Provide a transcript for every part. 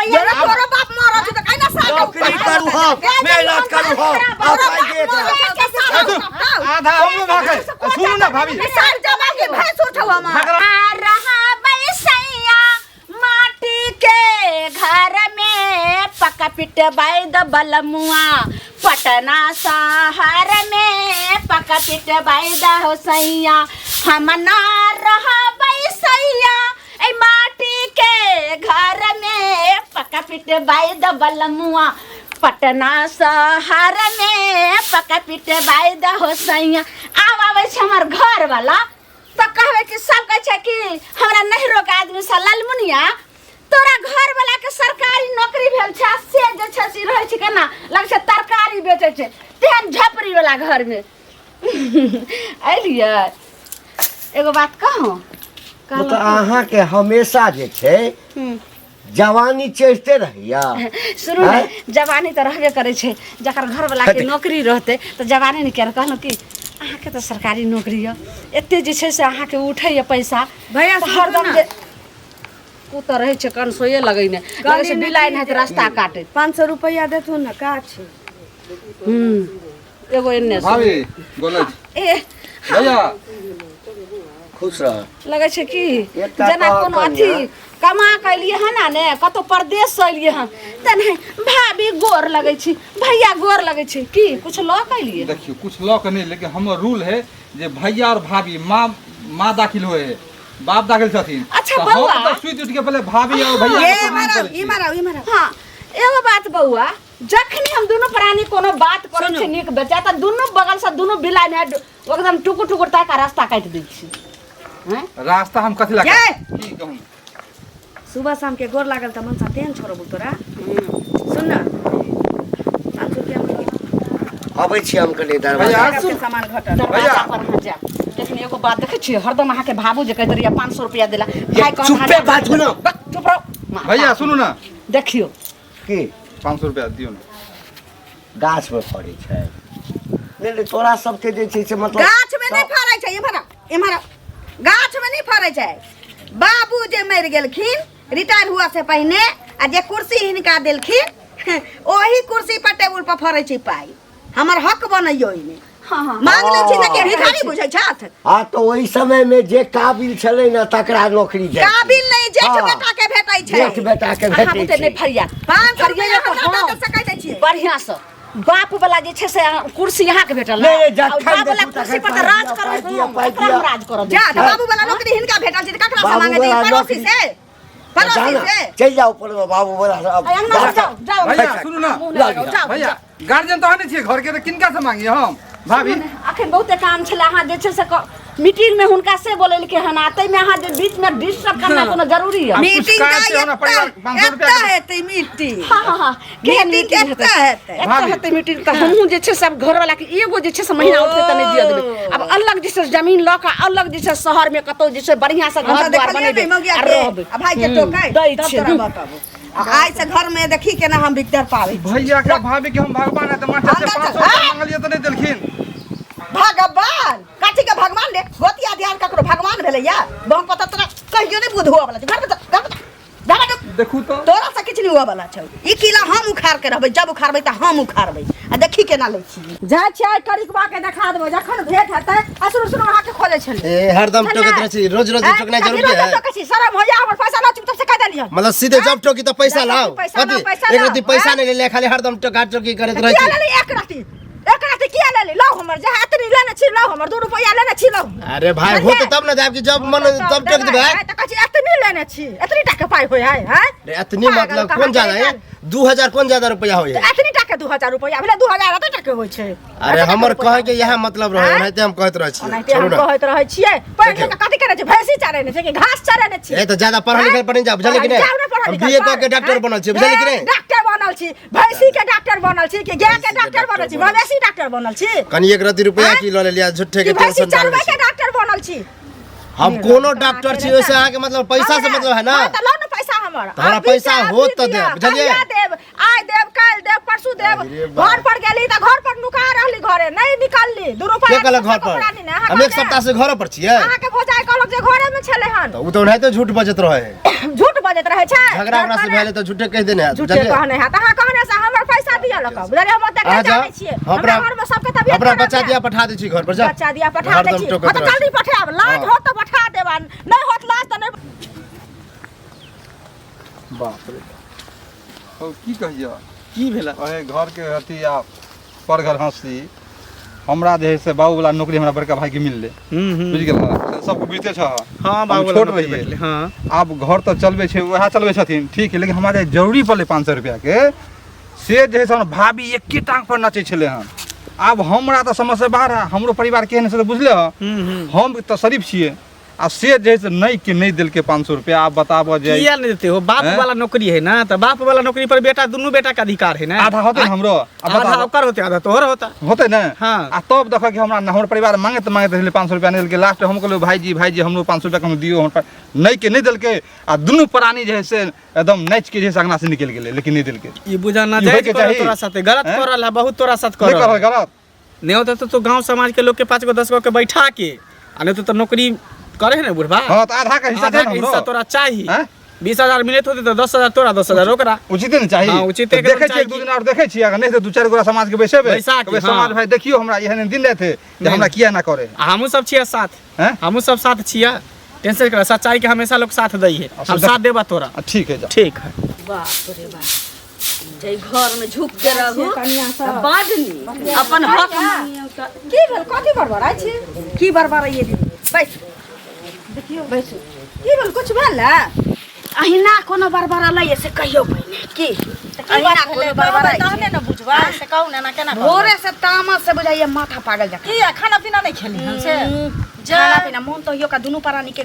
भैया तोरो बाप मरल छै त काहे ना साल नौकरी करू हम मेहनत करू हम आ पाइ देत आधा हमरो भागे सुनू ना भाभी साल जमा के भैंस उठौ हमार आ रहा बैसैया माटी के घर में पका पिटवाई द बलमुआ पटना शहर में पका पिटवाई द हो सैया हम ना रहा बैसैया ए माटी के घर में पका पिटवाई द बलमुआ पटना शहर में पका पिटवाई द हो सैया। आब आबै छै हमर घर वाला तऽ कहबै कि सब कहै छै कि हमरा नैहरोके आदमी सब ललमुनिया तोरा घर वाला के सरकारी नौकरी भेल छै आ से जे छै से रहै छै केना लगै छै तरकारी बेचै छै तेहन झपड़ी वाला घर में। एलियै एगो बात कहूँ? मतलब अहाँके हमेशा जे छै जवानी चढ़िते रहैया। सुनू ने, जवानी तऽ रहबे करै छै, जकर घरवला के नौकरी रहतै तऽ जवानी ने किया। कहलहुँ कि अहाँके तऽ सरकारी नौकरी यऽ, एते जे छै से अहाँके उठैया पैसा भैया तऽ हरदम जे ओ तऽ रहै छै कनसोए लगैने, लगै छै बिलाइ नाहित रास्ता काटैत। 500 रुपैआ देथुन ने का छै। एगो एन्ने से। भाभी बोलै छी। ए भैया खुश रह। लगै छै कि एकटा जेना कहऽ कोनो अथी कनिया। कमा कऽ एलियै हन आ ने कतहु परदेश से एलियै हन तऽ नहि भाभी गोर लगै छी, भैया गोर लगै छी, की कुछ लऽ कऽ एलियै? देखियौ कुछ लऽ के नहीं, लेकिन हमर रूल है जे भैया और भाभी माँ माँ दाखिल होए है, बाप दाखिल छथिन। अच्छा, तऽ हम बौआ। तऽ सुति उठि के पहिले भाभी और भैया ए के प्रणाम मारा करै ई छी। मारा ई मारा। हाँ एगो बात बौआ, जखनी हम दुनू प्राणी कोनो बात करै छी नीक बेचा तऽ दुनू बगल से दुनू बिलाइ ने एकदम टुकुर टुकुर ताकि रास्ता काटि दै छी। हैं? रास्ता हम कथी लए जय। की कहूँ? सुबह शाम के गोर लागल तऽ मनसा तेहन छोड़बू तोरा। सुन न, 500 रुपया मांगे। अबै छी हम कनि दरवाजा भैया, के सामान घटल। दरवाजा भैया। पर अहाँ जायब। लेकिन एगो बात देखै छियै, हरदम अहाँके भाबू जे कहैत रहियै 500 रुपया देला भाय कहत चुप्पे हजार बाजू ना। बक, चुप रहो। भैया सुनू ना। देखियौ की 500 रुपया दियौ ने। गाछ में फड़ै छै। नहि नहि, तोरा सबके जे छै से मतलब गाछ में नहीं फड़ै छै। इम्हर आ, इम्हर आ। गाछ में नहीं फड़ै छै। बाबू जे मरि गेलखिन रिटायर हुआ से पहिने आ जे कुर्सी हिनका देलखिन ओही कुर्सी पर टेबुल पर फड़ै छै पाइ। हमर हक बनैयो ओहिमे। हाँ हाँ मांग लै छी तऽ के भिखारी बुझै छथि? हाँ तऽ ओहि समय में जे काबिल छलै ने तकरा नौकरी जाइ छै। काबिल नहि, जेठ हाँ। बेटा के भेटै छै। जेठ बेटा के अहाँ भेटै बुते नहि छै। फरिया 500 फरिया रुपया तऽ हमरा हम दऽ सकैत छियै। बढ़िआँ से बाप वाला जे छै से कुर्सी अहाँके भेटल नहि, नहि, आ जखन बाप वाला देखू कुर्सी तखन पर तऽ पाइ राज दिअ, करू पाइ दिअ, हम, पाइ ककरा दिअ। हम राज करऽ दै जा तऽ छियै? बाबू वाला नौकरी हिनका भेटल छै तऽ ककरा से बाबू मांगे वाला छै? पड़ोसी नौकरी। से, पड़ोसी जाना, से। चलि जाउ पर बाबू वाला आ, अंगना से जाउ जाउ। भैया सुनू ना। मुँह नहि लगाउ, जाउ। भैया गार्जियन तऽ अहाँ नहि छियै घर के, तऽ किनका से मांगी हम भाभी? अखन बहुते काम छलै, अहाँ जे छै से मीटिंग में हुनका से बोलेलकै हन आ ताहिमे अहाँ जे बीच में डिस्टर्ब करना कोनो जरूरी है? कुछ मीटिंग काज तऽ छै हमरा परिवार, 500 रुपया एतऽ के- हेतै मीटिंग। हाँ हाँ हाँ, केहन मीटिंग मीटिंग एतऽ हेतै? हेतै। एतऽ भाभी। हेतै मीटिंग तऽ हमहूँ जे छै से आब घरवाला के एगो जे छै से महीना उठतै तऽ नहि दिअ देबै। आब अलग जे छै से जमीन लऽ कऽ अलग जे छै शहर में कतौ जे छै बढ़िआँ से हम घर तऽ द्वार देखलियै बनेबै ने मौगिया आ के रहबै। आ भाई के टोकै दै तब छियै। तोरा बताबू। आ आइ से घर में देखी केना हम बिगदर पाबै छी। भैया के भाभी के हम भगवान है तऽ मास्टर से अंदर 500 चल। रुपया मांगलियै तऽ नहि देलखिन। भगवान कथी के भगवान रे? गोतिया ध्यान ककरो भगवान भेलै या बहु पता तोरा कहियो नहि बुध हुआ वाला छै। घर में चल, घर में चल, घर में चल। देखू तऽ तोरा से किछु नहि हुआ वाला छौ। ई किला हम उखाड़ के रहबै, जब उखाड़बै तऽ हम उखाड़बै आ देखी केना लै छी। जाइ छियै करिकबा के देखा देबै जखन भेंट हेतै। आ सुनू सुनू, अहाँके खोजै छलियै। ए हरदम टोकैत रहै छी, रोज रोज आँय, टोकनाइ कथी जरूरी रोज है? टोकै छी? शरम होइया? हमर पैसा लऽ चुपचाप से कहि देलियन। मतलब सीधे जब टोकी तऽ पैसा जब लाओ। टोकी पैसा कथी लाओ, पैसा एक रत्ती लाओ, पैसा आँय? नहि लेले, खाली हरदम टोका टोकी करैत रहै किया छी। लेली एक रत्ती? एक रत्ती किया लेली? लाउ हमर जे एतनी लेने छी, लाउ हमर 2 रुपैआ लेने छी, लाउ। अरे भाई हो तऽ तब ने देब कि जब मन तब टोक देबै। आँय, तऽ कहै छी एतनी लेने छी, एतनी टा के पाइ होइ है? आँय? अरे एतनी पागल मतलब कहाँ कोन ज्यादा के है? 2000 कोन ज्यादा रुपया होइ है? एतनी टा के 2000 रुपैआ भेलै? 2000 एते टा के होइ छै? अरे हमर कहे के इएह मतलब रहे, आँय? ओनाहिते हम कहैत रहै छियै। ओनाहिते छोड़ू हम ना। कहैत रहै छियै। पढ़ि देखियौ। लिख कऽ कथी करै छै? भैंसी चरेने छै कि घास चरेने छी? ए तऽ ज्यादा पढ़ल लिखल पर नहि जाउ, बुझलियै कि नहि? जाउ ने पढ़ल हम लिखल बीए कऽ पर, के डॉक्टर आँय? बनल छियै, बुझलियै कि नहि? डॉक्टर बनल छी, भैंसी के डॉक्टर बनल छी कि गाय के भैंसी के डॉक्टर बनल छी? डॉक्टर बनल। मवेशी डॉक्टर बनल छी? कनि एक रत्ती रुपया आँय? की लऽ लेलियै झूठे कि के भैंसी टेंशन डालने चरबै के छी। डॉक्टर बनल छी? हम कोनो डॉक्टर छी, ओहिसे अहाँके मतलब पैसा से मतलब है ना? हाँ, तऽ लाउ ने पैसा हमर। तऽ हमरा अभी पैसा से होत अभी तऽ दिअ, देब, बुझलियै? कहिया देब? आइ देब, काल्हि देब, परसू देब। अरे बाप। घर पर गेली तऽ घर पर नुका रहली, घरे नहि निकलली। 2 रुपया के कहलक घर पर? हम एक सप्ताह से घर पर छियै। अहाँके भौजाई कहलक जे घरे में छलै हन। तऽ ओ तऽ ओनाहिते झूठ बजैत रहै है। झूठ बजै बजैत रहै छै झगड़ा ओकरा से भेलै तऽ झूठे कहि देने हैत झूठे बुझलियै कहने हैत अहाँ कहने से हमर पैसा दिअ लऽ कऽ बुझलियै हम ओतेक अहाँ नहि जाउ जानै छियै हम हमरा अपना घरमे सबके तबियत अपना खराब बच्चा यऽ। दिया पठा दै छी घर पर जा बच्चा दिया पठा दै हरदम छी टोकैत हँ तऽ रहै जल्दी पठायब लाज हँ। होत तऽ पठा देब आ नहि होत लाज तऽ नहि बाप रे हौ की कहियऽ की भेला अहे घरके अथी आ पर घर हँसी हमरा जे है से बाबूवला नौकरी हमरा बड़का भाइके मिललै बुझि गेल सबके बुझिते छह हाँ हम बाबू छोट रहियै हाँ आब घर तऽ चलबै छै उएह चलबै छथिन ठीक है लेकिन हमरा जे जरूरी पड़लै 500 रुपैआके से जे है से हमर भाभी एके टांग पर नचै छलै हन आब हमरा तऽ समझ से बाहर है हमरो परिवार केहन है से तऽ बुझले हँ हम तऽ शरीफ छियै आ से जे है से नहि के नहि देलकै 500 रुपैआ आब बताबऽ जे किया नहीं देते हो बाप हैं? वाला नौकरी है ना तो बाप वाला नौकरी पर बेटा दुनू बेटा का अधिकार है ना आधा होतै ने हमरो आब आधा बताबऽ ओकर होते आधा तोहर होता होतै ने हाँ। आ तब देखऽ कि हमरा हमर परिवार मांगैत मांगैत रहलै 500 रुपैआ नहि देलकै लास्ट हम कहलियै भाइजी भाइजी हमरो 500 रुपैआ कम दियौ हमर नहि के नहि देलकै आ दुनू प्राणी जे है से एकदम नाचि के जे है से अंगना से निकलि गेलै लेकिन नहि देलकै ई बुझा ना ई जायज होइके करल चाही। तोरा साथे गलत हैं? करल है बहुत तोरा साथ नहि करल करल गलत नहीं होता तो गांव समाज के लोग के 5 गो 10 गो के बैठा के आ नहीं तो नौकरी करे है ना बुढ़बा हाँ तऽ आधा के हिस्सा आधा दे के ने हिस्सा हमरो तोरा चाही हैं? 20,000 मिलत होते तो 10,000 तोरा 10,000 ओकरा उचिते ने चाही हाँ, उचिते तऽ एकदम देखै छियै चाही एक दू दिन आओर देखै छियै अगर नहि तऽ दू चारि गोरा समाज के बैसेबै बैसा के, कहबै हाँ। समाज भाई देखियौ हमरा एहन एहन दिन रहते जे नहि। हमरा किया ना करे आ हमहूँ सब छियै साथ हैं? हमहूँ सब साथ छियै टेंशन कर सच्चाई के हमेशा लोग साथ दै है हम साथ देबा तोरा आ, ठीक है जा ठीक है बाप रे बाप जै घर में झुक के रहू तऽ बड नीक अपन हक मांगियौ तऽ की भेल कथी बड़बड़ाइ छी की बड़बड़ाइए दीदी बैस देखियौ बैसू की भेल कुछ भेल ने अहिना कोनो बड़बड़ालै से कहियौ पहिने की अहिना कोनो बड़बड़ाइ छै। तहने ने बुझबै से कहू ने एना केना कहबै? भोरे से तामस से बुझाइए माथा पागल जकाँ किया खाना पीना नहि खेली हम से खाना पीना मोन तो हियो का दुनू प्राणी के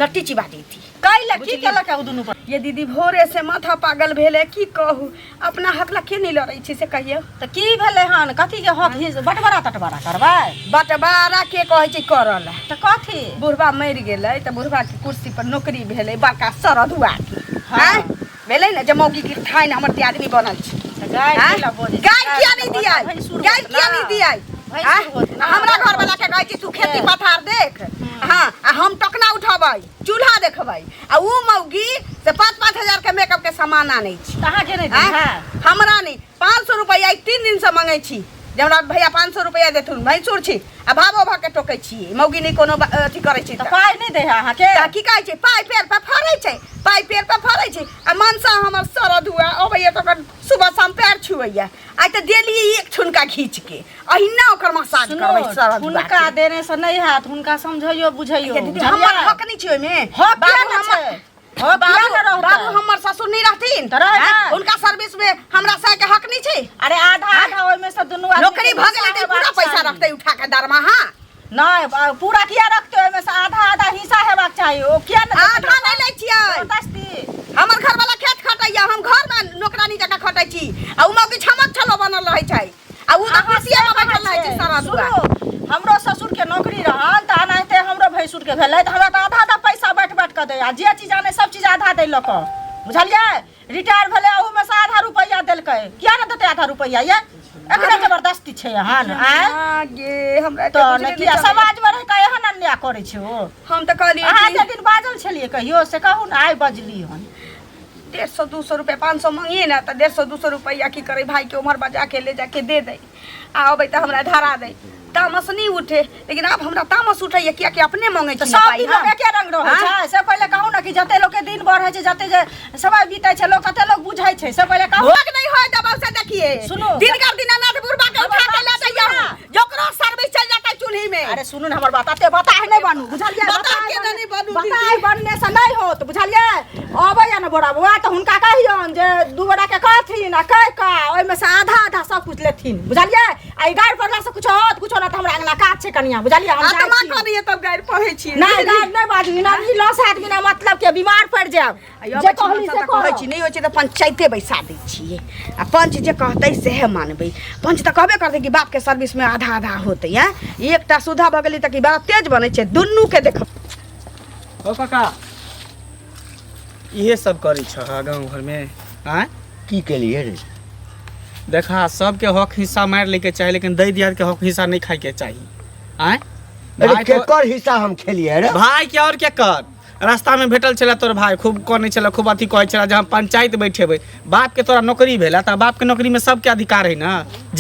नट्टी चिबा देती कैला की केलक ओ दुनू पर ये दीदी भोरे से माथा पागल भेले की कहू अपना हक ला के नहीं लड़ै छी से कहियौ तऽ की भेलै हन कथी के हक हिस बटवारा तटवारा करबै बटवारा के कहै छै करल तऽ कथी बुढ़बा मरि गेलै तऽ बुढ़बा के कुर्सी पर नौकरी भेलै बड़का सरधुआ के आँय भेलै ने जे मौगी के ठानि हमर दियादनी बनल छै तऽ गारि आँय? कैला बजै छै? गारि किया नहि दियाइ भैंसुर गारि होत किया ना। नहि दियाइ भैंसुर आँय? होत ना। हमरा घर वाला के कहै छै तू खेती पथार देख हाँ आ हम टकना उठबै चूल्हा देखबै आ ऊ मौगी से 5-5 हजार के मेकअप के सामान आनै छै तऽ अहाँके नहि आँय? दै हमरा नहि 500 रुपैआ ई 3 दिन से मंगै छी जे हमरा भैया 500 रुपैआ देथुन भैंसुर छी आ भावो भऽ के टोकै छी मौगी नहि कोनो अथी करै छी तऽ तऽ पाइ नहि दै है अहाँके तऽ की कहै छै पाइ पेड़ पर फड़ै छै पाइ पेड़ पर फड़ै छै आ मनसा हमर सरद हुआ अबैया तऽ ओकर सुबह शाम पैर छुअैया आइ तऽ देलियै एक ठुनका घीच के अहिना ओकर मसाज सुनू करबै सरद हुनका देने से नहि हैत हुनका समझैयो बुझैयो हमर हक नहि छै ओहिमे हक बाबू किया ने हमर छै हक किया बाबू ने रहतै? बाबू हमर ससुर नहि रहथिन तऽ रहै आँय? ने। हुनका सर्विस में हमरा साय के हक नहि छै अरे आधा आधा ओहिमे से दुनू आदमी नौकरी के भऽ गेलै हिस्सा तऽ पूरा हेबाक पैसा चाही। रखतै उठा के दरमाहा नहि पूरा किया रखतै ओहिमे से आधा आधा हिस्सा हेबाक चाही ओ किया ने देतै? आधा नहि लै छियै जबरदस्ती हमर घर वाला खेत खटैया हम घर में नौकरानी जकाँ खटै छी आ उ मौगी छमक छलो बनल रहै छै आ उ तऽ अहाँ कुर्सिये से पर बैठल कहै रहै छै छै। सारा दुआ सुनू, हमरो ससुर के नौकरी रहल तऽ एनाहिते हमरो भैंसुर के भेलै तऽ हमरा तऽ आधा आधा पैसा बाँटि बाँटि कऽ दै आ जे चीज आनै सब चीज आधा दै लऽ कऽ बुझलियै रिटायर भेलै ओहूमे से आधा रुपैआ देलकै किया ने देतै आधा रुपैआ ये एकरे जबरदस्ती छै एहन आँय आ गे हमरा एते तऽ बुझले ने नहि किया चलैए। समाजमे रहि कऽ एहन अन्याय करै छै ओ हम तऽ कहलियै अहाँ कि जे दिन बाजल छलियै कहियो से कहू ने आइ बजली हन 150 200 रुपया 500 मंगिए ने तऽ 150 200 रुपया की करे भाई के उम्हर बजा के ले जाके दे दे आ अबै तऽ हमरा धरा दे तामस नहीं उठे लेकिन आब हमरा तामस उठैया कियाकि अपने मंगै तऽ छी ने सब पाइ दिन हम। लोक एके रंग रहै हाँ? छै से पहिले कहू ने कि जते लोक के दिन बढ़ै छै जते जे समय बीतै छै लोक तते लोक बुझै छै से पहिले कहू भोग नहीं होय दबाव से देखिए सुनू। दिनकर दीनानाथ बुढ़बा के उठा के ले जाइए सुनू। जकरो सर्विस चल जाता चूल्ही में अरे सुनू ने हमर बात एते बताह नहि बनू बुझलियै बताह के नहि बनू, दीदी। बताह बनने से नहि होत बुझलियै अबैया ने बोरा बौआ तऽ हुनका कहियौन जे दू गोटा के कहथिन आ कहि कऽ ओहिमे से आधा आधा सब कुछ लेथिन बुझलियै आ ई गारि पड़ला से कुछो होत कुछो ना तऽ हमरा अंगना काज छै कनिया बुझलियै हम जाइ आत्मा छी। करिए तब गारि पढ़ै छी नहि गारि नहि बाजू बिना ई लस हैत बिना मतलब के बीमार पड़ि जायब जे कहली से कहै छी नहि होइ छै तऽ पंचायते बैसा दै छियै आ पंच जे कहतै सएह मानबै पंच तऽ कहबे करतै कि बापके सर्विसमे आधा आधा होतै आँय एकटा सुधा भऽ गेलै तऽ कि बड़ा तेज बनै छै दुनूके देख हो काका इहे सब करै छह गाँव घरमे आँय की केलिए रे देखा सबके हक हिस्सा मारि लैके चाही लेकिन दै दियाद के हक हिस्सा नहीं खाइके चाही आँय अरे भाई तो- केकर हिस्सा हम खेलिए रे भाई के और के कर रास्ता में भेटल छलै तोर भाई खूब कनै छलै खूब अथी कहै छलै जे हम पंचायत बैठेबै बाप के तोरा नौकरी भेल तऽ बाप के नौकरी में सबके अधिकार है ना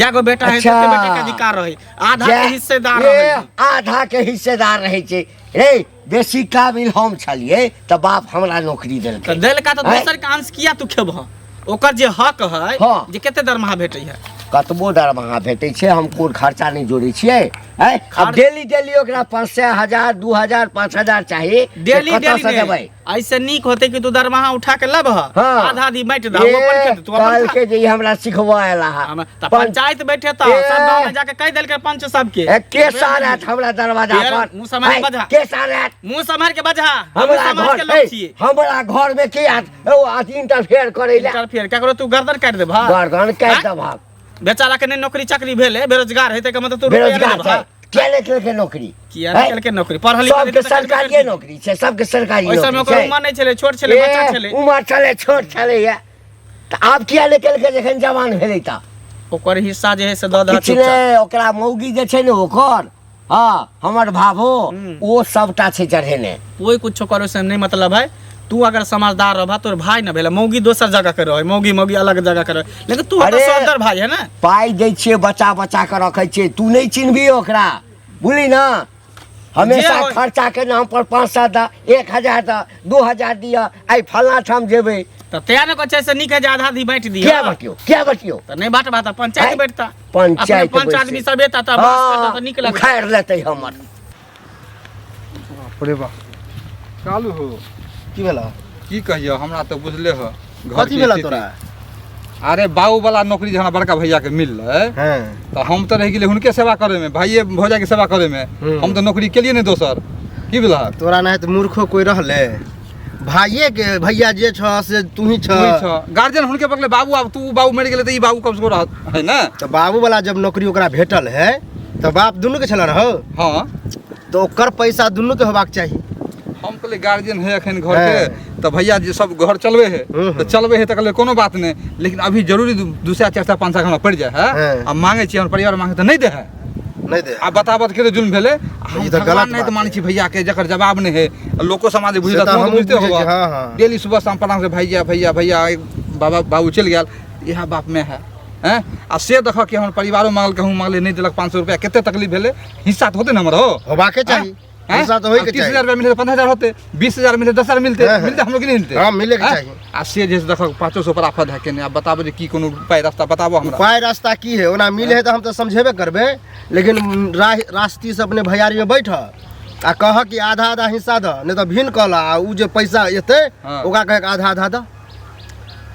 जागो बेटा है अच्छा। सबके बेटा के अधिकार रहे आधा के हिस्सेदार ए, रहे आधा के हिस्सेदार रहै छै रे बेसी काबिल हम छलियै तऽ बाप हमरा नौकरी देलकै तऽ देलका तऽ आँय? दोसर के अंश किया तू खेबह ओकर जे हक है हाँ। जे कते दरमाहा भेटै है कतबो दरमाहा भेटै छै हम कोन खर्चा नहि जोड़ै छियै आँय? आब डेली डेली ओकरा 500 1000 2000 5000 चाही से डेली कतऽसँ डेली देबै नहि ऐसे नीक होते कि तू दरमाहा उठा के लबह हाँ। आधा आधी बांटि दह ओ अपन खेत तू अपन खा। कहलकै जे ई हमरा सिखबऽ आयल हा तऽ पंचायत बैठे तऽ ए। सब गाँव में जाके कहि देलकै पंच सबके ए, के सारत हमरा दरवाजा यार, पर मुँह सम्हारि आँय, बजा। के सारत मुँह सम्हार के बजहा हमहूँ हमरा समाज के घर लोग ए, छियै हमरा घर में के आत ओ आत इंटरफेयर करै ले इंटरफेयर केकरो तू गर्दन काटि देबह गर्दन काटि आँय? देबह बेचारा के नहि नौकरी चाकरी भेलै बेरोजगार हेतै के मतलब तू रुपैआ नहि बेरोजगार देबह छै किया नहि केलकै नौकरी किया नहि आँय? केलकै नौकरी पढ़ल लिखल सबके हेतै तऽ करबे सरकारिये करतै। नौकरी छै सबके सरकारी ओहि समय नौकरी ओकर छै उमर नहि छलै छोट छलै बच्चा ए, छलै उमर छलै छोट छलै या तऽ आब किया नहि केलकै जखन जवान भेलै तऽ ओकर हिस्सा जे है से दऽ दह किछु नहि ओकरा मौगी जे छै ने ओकर हँ हमर भाभो ओ सबटा छै चढ़ेने कोई कुछो करो से नहीं मतलब है तू अगर समझदार रहबा तोर भाई न भेला मौगी दोसर जगह के रहे मौगी मौगी अलग जगह के रहे लेकिन तू अरे! सदर भाई है ना पाइ दै छियै बचा बचा कऽ रखै छियै तू नहि चिन्हबी ओकरा बुझली ना हमेशा जे होय। खर्चा के नाम पर 500 दऽ 1000 दऽ 2000 दिअ आइ फल्लाँ ठाम जेबै तऽ तैं ने कहै छै से नीक है जे आधा आधी बाँटि दिअ किया बटियौ किया बटियौ तऽ नहि बाँटबा तऽ पंचायत आँय? बैठता पंचायत अपने पंच बैसतै। आदमी सब एता तऽ बहस करता हँ तऽ नीक लगतै उखाड़ि लेतै हमर बाप रे बाप कालू हो की भेला की कहियो हमरा तऽ बुझले हो घर कथी के भेला स्थिति। तोरा अरे बाबू वाला नौकरी जे हमरा बड़का भैया के मिललै हँ तऽ हम तऽ रहि गेलियै हुनके सेवा करे में भाइये भौजा के सेवा करे में हम तऽ नौकरी केलियै नहि दोसर की बुझलहक तोरा नहि तऽ मूर्खो कोई रहले भाइये के भैया जे छ से तू ही छ गार्जियन हुनके पकड़ले बाबू आब तू बाबू मरि गेलै तऽ ई बाबू कम से कम रहत है ना तऽ बाबू वाला जब नौकरी ओकरा भेटल है तऽ बाप दुनू के छल रहो हाँ तऽ ओकर पैसा दुनू के होबाक चाही हम कहलियै गार्जियन है एखन घर के तऽ भैया जे सब घर चलबे है तऽ चलबे है तऽ कहलियै कोनो बात नहि लेकिन अभी जरूरी 200 400 500 हमरा पड़ि जाइ है आ मांगे छी हमर परिवार मांगे तऽ नहि दे है नहीं दे आ बताबत के जुल्म भेलै हम ई तऽ गलत भगवान नहि बात तऽ मानै छी भैया के जकर जवाब नहि है आ लोको समाज बुझि से तऽ तू हमहूँ बुझते बुझै छी, होबा हाँ, हाँ। डेली सुबह शाम प्रणाम से भैया भैया भैया एक बाबा बाबू चलि गेल इएह बाप में है हैं आ से देखऽ कि हमर परिवारो मांगल कहूँ मांगले नहि देलक 500 रुपया कते तकलीफ भेलै हिस्सा तऽ होतै ने हमर हो होबाके चाही हैं? हिस्सा तऽ होइके आब चाही 30,000 रुपया मिलतै 15,000 होतै 20,000 मिलतै 10,000 मिलतै हाँ, हाँ। मिलतै हमरो कि नहि मिलतै हाँ, मिलेके हैं? चाही। आ से जे देखऽ 500 पर आफत है के नहि आब बताबो जे की कोनो उपाय रास्ता बताबो हमरा उपाय रास्ता की है ओना मिले है तऽ हम तऽ समझेबे करबै लेकिन राह रास्ती से अपने भैयारी में बैठ आ कह कि आधा आधा हिस्सा दह नहीं तऽ भिन्न कऽ आ उ जे पैसा एतै हाँ। ओकरा कहे आधा आधा दह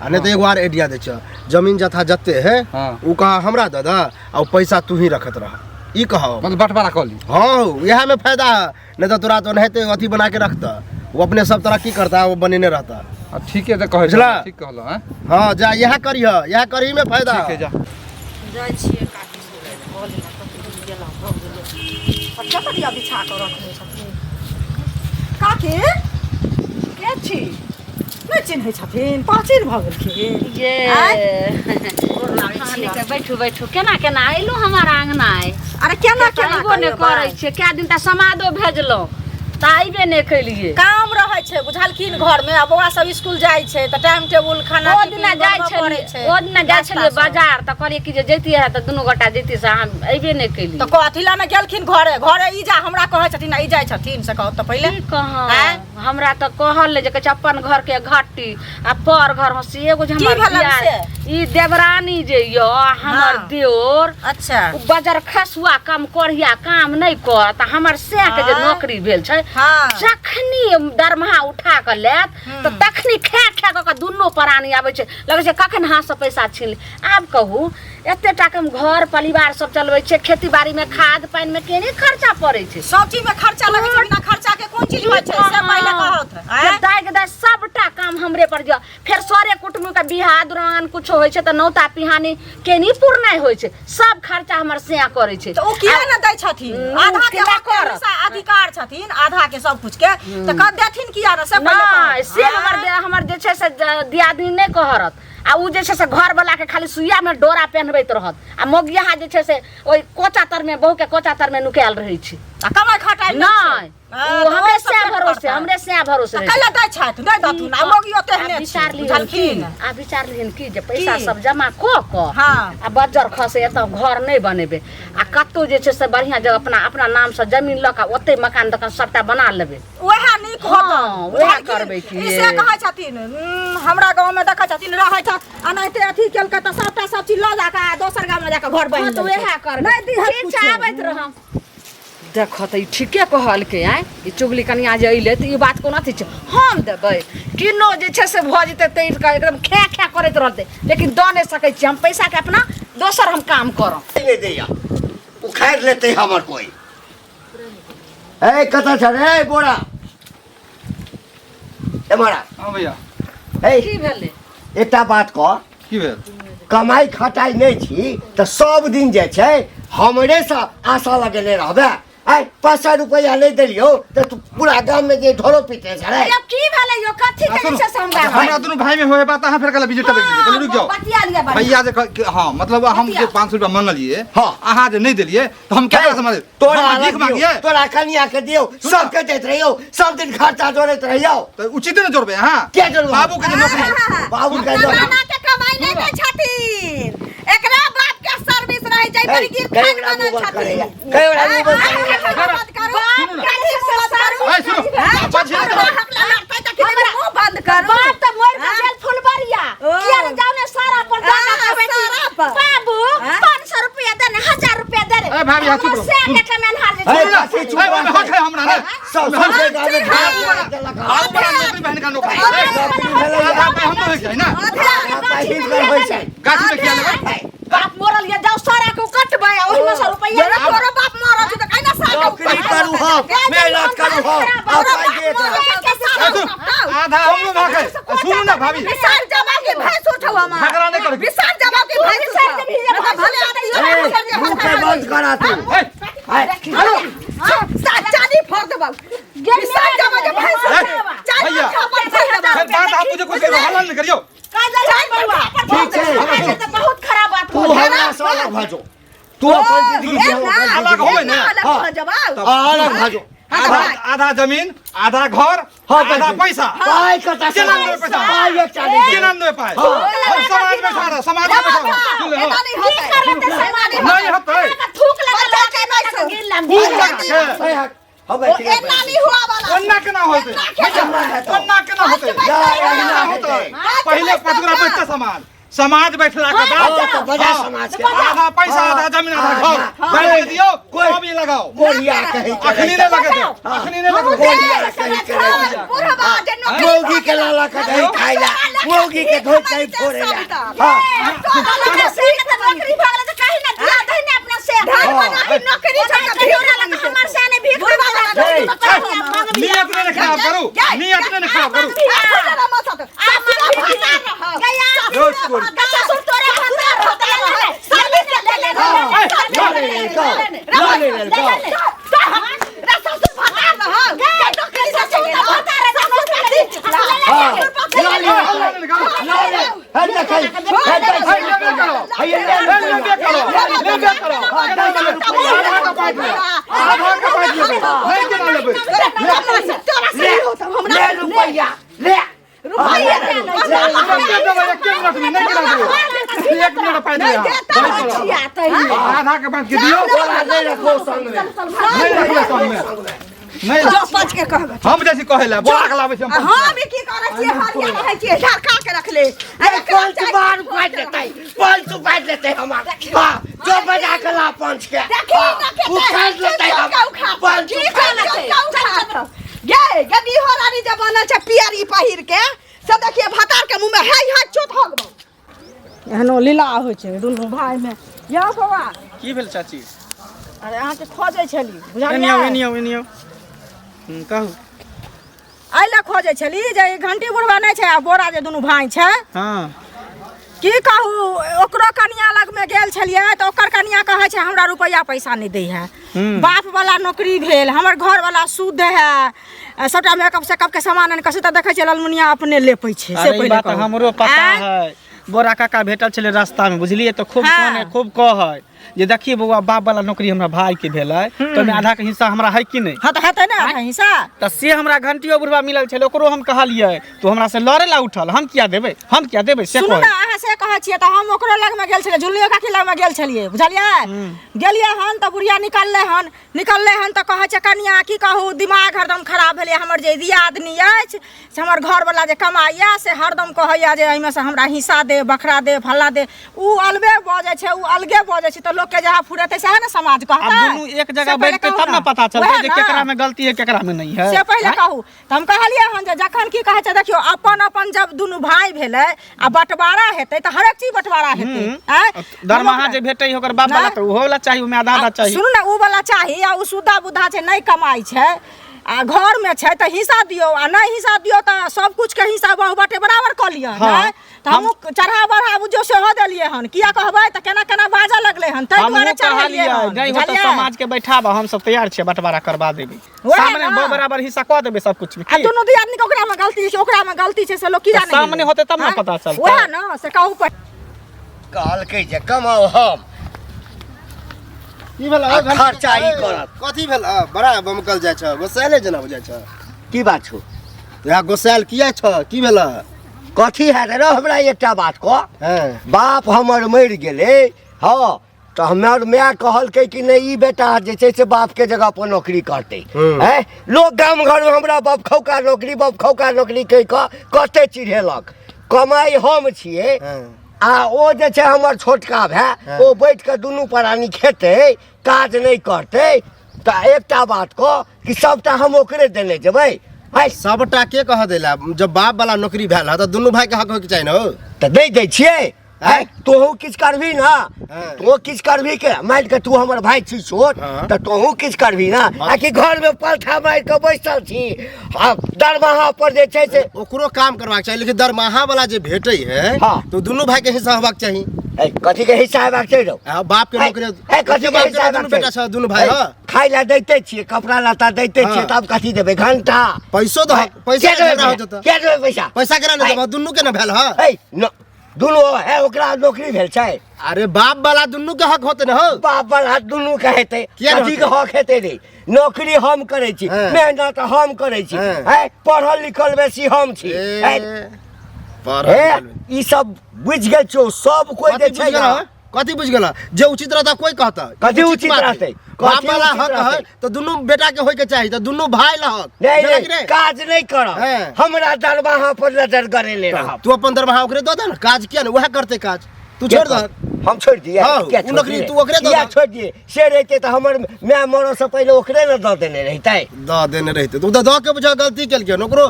आ नहीं तऽ एगो आर आइडिया दै छ जमीन जथा जते है हाँ। उ कह हमरा दऽ दह आ उ पैसा तू ही रखत रह ई कह मतलब बंटवारा कऽ ली हाँ इएह में फायदा है नहीं तऽ तोरा तो ओनाहिते अथी बना के रखता वो अपने सब तरक्की करता वो बनेने रहता आ ठीके तऽ कहै बुझला? छी ठीक कहलहुँ हैं हाँ जा इएह करिह इएह करही में फायदा ठीक है जा जाइ छियै काकी से कऽ लेना कतेक दिन गेला भऽ गेलै पटिया पटिया बिछा कऽ रखने छथिन काकी के छी नहि चिन्है छथिन प्राचीन भऽ गेलखिन ये आँय? गोर लागै खाने छियै। के बैठू बैठू केना केना अयलहुँ हमर आंगना आइ अरे केना केना अयबो नहि करियै करै बाइ? छियै कए दिन तऽ समादो भेजलहुँ तऽ अयबे नहि केलियै काम रहै छै बुझलखिन घरमे आ बौआ सब स्कूल जाइ छै तऽ टाइम टेबुल खाना ओ टिफिन दिना जाइ बनबऽ पड़ै छलियै छै ओ दिना जाइ नाश्ता छलियै सब। बाजार तऽ कहलियै कि जे जैतियै तऽ दुनू गोटा जैतियै से अहाँ अयबे नहि केलियै तऽ कथी लए ने गेलखिन घरे घरे ई जा हमरा कहै छथिन आ ई जाइ छथिन से कहू तऽ पहिले की कहब आँय? हमरा तऽ कहल जे कहै छै अपन घर के घट्टी आ पर घर हँसी एगो जे की हमर भेलनि दियाद से? ई देवरानी जे यऽ हमर हाँ। देओर अच्छा ओ बजर खसुआ कम कोढ़िया काम नहि करत आ हमर सएह के जे आँय? नौकरी भेल छै हाँ। जखनी दरमाहा उठा कऽ लेत तऽ तखनी खा खा कऽ कऽ दुनू प्राणी आबै छै लगै छै कखन हाथसँ पैसा छीन ली आब कहू एते टाका मे घर परिवार सब चलबै छै खेती बाड़ी में खाद पानि में केने खर्चा पड़ै छै सब चीज में खर्चा लगै छै बिना खर्चा के कोन चीज होइ छै से पहिले कहत फेर दाइ के दाइ सबटा काम हमरे पर जा फेर सरे कुटुम्ब के बियाह दुरान कुछो होइ छै तऽ नौता पिहानी केनी पुरनाइ होइ छै सब खर्चा हमर सेया करै छै तऽ ओ किया ने दै छथिन आधा के केना हक के करत? हिस्सा अधिकार छथिन आधा के सब कुछ के तऽ कह देथिन किया ने से पहिले नहि कहत से हमर जे छै से दियादनी नहि कहरत आ उ जे छै से घरवला के खाली सुइया में डोरा पहनबैत रहत आ मोगियाहा जे छै से ओहि कोचा तर में बहू के कोचा तर में नुकायल रहै छै आ कमाइ खटाइ काल्हि नहि ओ हमरे से भरोसे, हमरे से भरोसे रहै। कैला दै छथि, नहि दथुन आ मौगियो तेहने आ विचार छै, लिहन बुझलखिन? आ विचार लिहन की जे पैसा की? सब जमा कऽ कऽ हाँ। आ बज्जर खसे एतऽ घर नहि बनेबै आ कतौ जे छै से बढ़िआँ जगह अपना अपना नामसँ जमीन लऽ कऽ ओतै मकान दोकान सबटा बना लेबै। वएह नीक हाँ, होतन, वएह बुझलखिन? करबै की। ई से कहै छथिन, हमरा गाँवमे देखै छथिन रहै छ एनाहिते अथी केलकै तऽ सबटा सब चीज लऽ जाकऽ आ दोसर गाममे जाकऽ घर बनि हाँ, तऽ लेलकै। वएह करबै। नहि दिहत ठीक छै, कुछो। आबैत रहब। देखऽ तऽ ई ठीके कहलकै आँय, ई चुगली कनिया जे अयलै तऽ ई बात कोना अथी छै, हम देबै किनो जे छै से भऽ जेतै तैर कऽ एकदम खे खे करैत रहतै, लेकिन दऽ नहि सकै छियै हम पैसाके, अपना दोसर हम काम करब। नहि दैया, उखाड़ि लेतै हमर कोइ। ए कतऽ छ रे बोरा? एम्हर आ। हाँ भैया। ए की भेलै? एकटा बात कह। की भेल? कमाइ खटाइ नहि छी तऽ सब दिन जे छै हमरेसँ आशा लगेने रहबै। आइ 500 रुपैआ नहि देलियौ तऽ तू पूरा गाममे जे ढोरो पीटने छलै। अरे की भेलै यौ, कथी के जे छै से हमरा हमरा दुनू भाई में होए बात, अहाँ फेर कहला विजय टपक गेलियै। कहलियै रुकि जाउ। बतिया लिअ बढ़िआँ। भैया जे हाँ, मतलब हम जे 500 रुपया मंगलियै, हाँ। अहाँ जे नहि देलियै तऽ हम केकरा से मांगलियै? तोरा हम अलग भीख दियौ, मांगियै? तोरा कनिया के दियौ, सबके दैत रहियौ, सब दिन खर्चा जोड़ैत रहियौ। तऽ उचिते ने जोड़बै अहाँ? के जोड़बै? बाबू के जे नौकरी। बाबू के नौकरी। जमाना के कमाई नहि दै छथिन, एकरा बाप के सर्विस रहै छै, हे, बड़ी गिर कई खान गोरा बनल मुँह बंद छथिन। करैया, कई गोरा मुँह बंद करैया। बंद करू, सुनू ने। कथी मुँह बंद करू? ए, सुनू। हाँ, बजिए ने। हमरा लड़तै तऽ कि मुँह बंद करू? बाप तऽ मरि कऽ गेल फुलबरिया, ओ। किया ने जाउ ने सारा पर जा कऽ हाँ, कहबै कि सारा पर। बाबू हाँ? 500 रुपया दे ने, 1000 रुपया दे ने। ए, भाभी, हाँ, चुप हमर रहो। से के कमेनहार जे हे, छै। काकी, चुप ए, ओहिमे रह। हक है हमरा ने। सब सब गाममे बाबू ढोरो देलक। बाबू बड़ा नौकरी बहन का नौकरी। नौकरी भेलैया। आधा पाइ हमरो होइ छै ने। आधा पाइ हिनकर होइ छै। गाछी में किया लेबै? बाप मरल ये, जाउ सारा के कटबै आ ओहिमे से रुपैया जरा तोरो बाप मरल छौ तऽ कैना सारा के नौकरी करू हम, मेहनत करू हम, आ पाइ दे एकरा। ए, सुन, आधा हमरो भाग है। सुनू ने भाभी। विशाल जमा के भैंस उठौ हमर। झगड़ा नहि करू। विशाल जमा के भैंस उठौ। मतलब भले आदमी ए, मुँह के बंद करा तू। ए, आय, चानी फोड़ देबौ। विशाल जमा के भैंस ए, उठौ। चानी भैया। छापर फोड़ देबौ। फेर बात आप मुझे कुछ हल्ला नहीं करियो। ठीक छै। तऽ बहुत खराब बात तू हमरा से अलग भऽ जो। तू अपन जिंदगी जी, हम अपन अलग जिंदगी होबै ने। अलग भऽ जबाउ। हाँ, अलग भऽ जो। आधा आधा जमीन, आधा घर, हाँ, आधा पैसा। पाइ कतऽ से केना देबै पैसा? पाइ एकटा नहि देबै। केना देबै पाइ? हाँ। हम समाज में बैठा रह, समाज में बैठा रह। सुन ले, हाँ। एना नहि होतै। नहीं होतै। थूक लगा बच्चा के नहि छौ। खूब लगा के। ए, हक, हम ओ एखने एना नहि हुआ वाला। ओन्ना केना होतै? ओन्ना केना होतै? जा, एहिना केना होतै? हेतै। पहिले 5 गोरा बैठते समाज, समाज बैठला के हाँ, बाद तऽ बजा समाज के। आधा पैसा, आधा जमीन, आधा घर हाँ। बैठ के दियौ, कोइ- तब ई लगाओ। गोलिया कही के अखनी रहै। नहि लगेतै, अखनी नहि लगेतै। गोलिया कही के रहै। बुढ़वा जे नौकरी मौगी के लाला के दही खाइ ला, मौगी के धोइ के फोड़े ला। हाँ, नौकरी भऽ गेलै तऽ कही ने दिया दही ने अपना से। धन बना के नौकरी छौ तऽ भीख मांगै छै। हमर से ने भीख बुढ़वा वाला हे, नियत नहि ने खराब करू, नियत नहि ने खराब करू। ससुर तोरे भतार होतै। हाँ, लऽ ले ले गौ, लऽ ले ले गौ। हाँ, लऽ ले ले गौ, लऽ ले। हे देखै, हे देखै। हे, लेबे करो। हे, ले ले लेबे करो, लेबे करो। हाँ, दै छै रुपैआ। आधा के बाँटि लेबै, आधा के बाँटि लेबै। नहि केना लेबै? ले, ले रुपैआ, ले। तुरन्ते देबै, एके मिनट में, नहि केना देबै? एक मिनट पाइ दिअ अहाँ। आधा के बाँटि के दियौ। तोरा नहि रखो संगमे। नहि रखबै संगमे। नहि पच के कहबै। हम जैसे कहै लए बोरा के लाबै छी हम। हम ई की करै छियै, हरिया रहै छियै, झरका के रखले। ए, पंच बार उपारि लेतै, पंच उपारि लेतै हमर। हाँ, जो बजा के ला पंच के। देखी हाँ, न के उखाड़ि लेतै हमर। पंच की उखाड़ि लेतै। गे गदी हो रानी जे बनल छै पियरी पहिर के, से देखिए भतार के मुँह में है है चोट हगबौ। एहनो लीला होइ छै दुनू भाइमे। यौ बौआ। की भेल चाची? अरे अहाँके खोजै छली, एनी आउ, बुझलियै? एनी आउ, एनी आउ। कहू। एहि लए खोजै छली जे ई घंटी बुढ़वा नहि छै आ बोरा जे दुनू भाइ छै। हाँ। की कहू, ओकरो कनिया लगमे गेल छलियै तऽ ओकर कनिया कहै छै हमरा रुपैआ पैसा नहि दै है। बाप वाला नौकरी भेल, हमर घर वाला शुद्ध है, सबटा मेकअप सेकअप के सामान आनि कऽ से तऽ देखै छियै ललमुनिया अपने लेपै छै। से अरे ई पहिले बात कहू। हमरो पता आँय? है। बोरा काका भेटल छलै रास्ता में, बुझलियै? तऽ खूब हाँ। कहने, खूब कहै। जे देखिए बौआ बाप वाला नौकरी हमरा भाई के भेलै तऽ ओहिमे आधा के हिस्सा हमरा है कि नहि हँ तऽ हेतै ने आधा हिस्सा तऽ से हमरा घंटियो बुढ़वा मिलल छलै ओकरो हम कहलियै तो हमरा से लड़े ला उठल हम किया देबै हम किया देबै से सुनू कहै ने अहाँ से कहै छियै तऽ हम ओकरो लगमे गेल छलियै झुल्लियो काकी लगमे गेल छलियै बुझलियै गेलियै हन तऽ बुढ़िया निकललै हन निकललै हन तऽ कहै छै कनिया की कहू दिमाग हरदम खराब भेलै हमर जे दियादनी अछि से हमर घरवला जे कमाइए से हरदम कहैए जे एहिमे से हमरा हिस्सा दे बखरा दे फल्ला दे उ अलगे बजै छै उ अलगे बजै छै तऽ लोकके जहाँ फुरेतै सएह ने समाज आब कहतै दुनू एक जगह से पहिले बैठते कहू तब ने पता चलतै वएह जे ने। केकरा में गलती है केकरा में नहीं है से पहिले कहू तऽ हम कहलियै हन जे जखन की कहै छै देखियौ अपन अपन जब दुनू भाय भेलै आ बँटवारा हेतै तऽ हरेक चीज बँटवारा हेतै आँय? दरमाहा हम जे भेटै ओकर बाप वाला नहि। तऽ ओहो वाला चाही ओमे आधा आधा चाही सुनू ने उ वाला चाही आ उ सुद्धा बुद्धा छै नहि कमाइ छै आ घरमे छै तऽ हिस्सा दियौ आ नहि हिस्सा दियौ तऽ सब कुछ के हिस्सा बहु बाटे बराबर कऽ लिअ हाँ। नहि तऽ हमहूँ चढ़ा बढ़ा बुझियौ सेहो देलियै हन किया कहबै तऽ केना केना बाजऽ लगलै हन ताहि हमहूँ दुआरे चढ़ेलियै कहलियै हन नहि हो तऽ बुझलियै? समाज के बैठाबऽ हम सब तैयार छियै बंटवारा करबा देबै वएह सामने ना। बराबर हिस्सा कऽ देबै सब कुछ में आ की दुनू दियादनी के ओकरा में गलती छै ओकरा में गलती छै से लोग की तऽ जाने सामने गेलै? होतै तब ने आँय? पता चलतै। वएह ना से कहू कहलकै जे कमाउ हम की भेल आ खर्चा ई करत। कथी भेल आ, बड़ा बमकल जाइ छ गोसाइले जेना बुझाइ छ की बात छौ इएह गोसाइल किया छ की भेल कथी हैत रे हमरा एकटा बात कह हँ बाप हमर मरि गेलै हँ तऽ हमर माय कहलकै कि नहि ई बेटा जे छै से बापके जगह पर नौकरी करतै हैं लोक गाम घरमे हमरा बाप खौका नौकरी बाप खौका नौकरी कहि कऽ कते चिढ़ेलक कमाइ हम छियै आ ओ जे छै हमर छोटका भाय ओ बैठ कऽ दुनू प्राणी खेतै काज नहि करतै तऽ एकटा बात कह कि सबटा हम ओकरे देने जेबै आइ सबटा के कह देला जब बाप वाला नौकरी भेल ह तऽ दुनू भाई के हक होइके चाही ने हो तऽ नहि दै छियै आँय तोहू किछु करबही ना हाँ। तोहू किछु करबही के मानि के तू हमर भाय छी छोट हाँ। तऽ तोहू किछु करबही ना आ कि घरमे पलथा मारि कऽ बैसल छी आ दरमाहा पर जे छै से ओकरो काम करबाक चाही लेकिन दरमाहा वाला जे भेटै है हाँ। तो दुनू भाई के हिस्सा होबाक चाही ए, कथी के हिस्सा हेबाक छै रौ आ बाप के ए, नौकरी ए, कथी के बाप हिस्सा के हेबाक दुनू बेटा छै? छ दुनू भाई ए, ह खाय लए दैते छियै कपड़ा लत्ता दैते छियै हाँ। तब कथी देबै घंटा पैसो दह पैसा के के देबै झगड़ा हो पैसा? जेतै के देबै पैसा पैसा केना नहि देबह दुनू के ने भेल ह ए न दुनू है ओकरा नौकरी भेल छै अरे बाप वाला दुनू के हक होते ने हो बाप वाला दुनू के हेतै किया ने कथी के हक हेतै रे नौकरी हम करै छी हाँ। मेहनत हम करै छी हाँ। है पढ़ल लिखल बेसी हम छी ए, है पढ़ल हे लिखल। ई सब बुझि गेल छौ सब कोइ जे कथी छै बुझि ने गेल हँ? कथी बुझि गेल जे उचित रहता कोई कहता कथी उचित उचित बात है। रहतै? बाप कथी वाला उचित हक है रहतै? तो दुनू बेटा के होय के चाही तो दुनू भाई लहक नहीं जेना कि नहीं काज नहीं करब हाँ। हमरा दरमाहा पर नजर गरेले रहब तू अपन दरमाहा ओकरे दऽ दे ने काज किया ने वएह करते काज तू छोड़ दह हम छोड़ दिए हाँ, किया उ छोड़ नौकरी दिए? तू ओकरे दऽ किया दह। छोड़ दिए से रहिते तऽ हमर माय मरऽ से पहिले ओकरे ने दऽ देने रहितै दऽ देने रहिते तू तऽ दऽ के बुझा गलती केलकै हन ओकरो